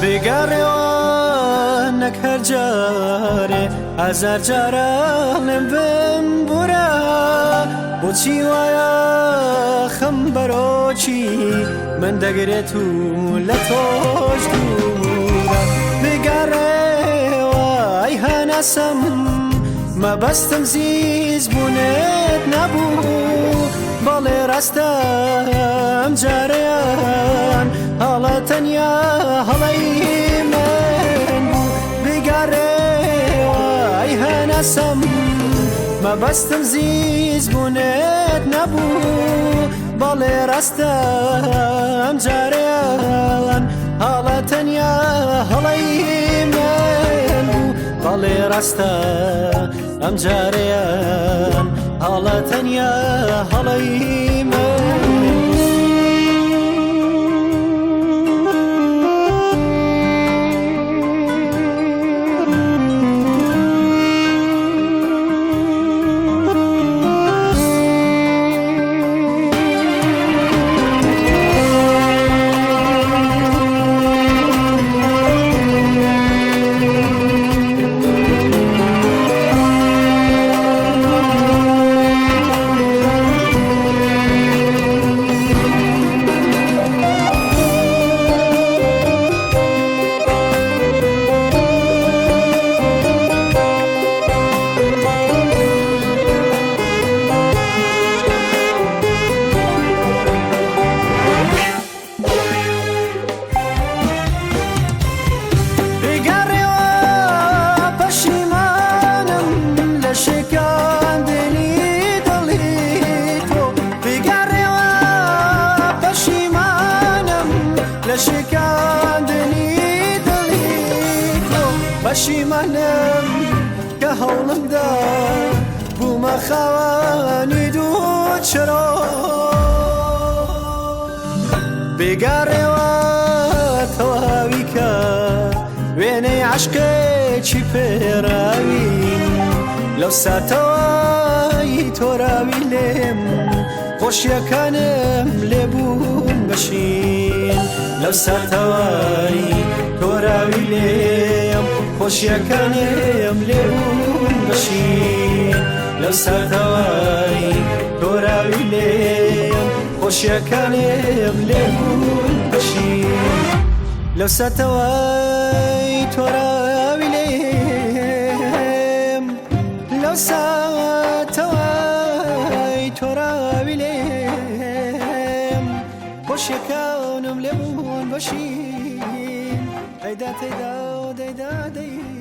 بگەڕێوە نەک هەر جارێ هەزار جارە لێم بمبورە بۆچی وایە خەم بەرۆکی من دەگرێت و لە تۆش دوورە بگەڕێوە ئەی هەناسەم مەبەستم زیز بوونت نەبوو بەڵێ ڕاستە ئەم جارەیان هەڵە تەنیا هەڵەی من بوو بگەڕێوە ئەی هەناسەم مەبەستم زیز بوونت نەبوو بەڵێ ڕاستە ئەم جارەیان هەڵە تەنیا هەڵەی من بوو بەڵێ ڕاستە ئەم جارەیان هەڵە تەنیا هەڵەی من. بگەڕێوە پەشیمانم لە شکاندنی دڵی تۆ بگەڕێوە پەشیمانم لە شکاندنی دڵی تۆ پەشیمانم کە هەوڵمدا بوومە خاوەنی دوو چرۆ بگەڕێوە تەواوی کە وێنەی عەشقێکی پێراوی لەو ساتەوەی تۆراوی لێم خۆشیەکانم لێبوون بەشین لەو ساتەوەی تۆراوی لێم خۆشیەکانم لێبوون بەشین لەو ساتەوەی تۆراوی لێم خۆشیەکانم لێبوون بەشین لەو ساتەوەی تۆراوی لێم لەو ساتەوەی تۆراوی لێم خۆشیەکانم لێبوون بەشین دەیدا تەیدا و دەیدا دەی.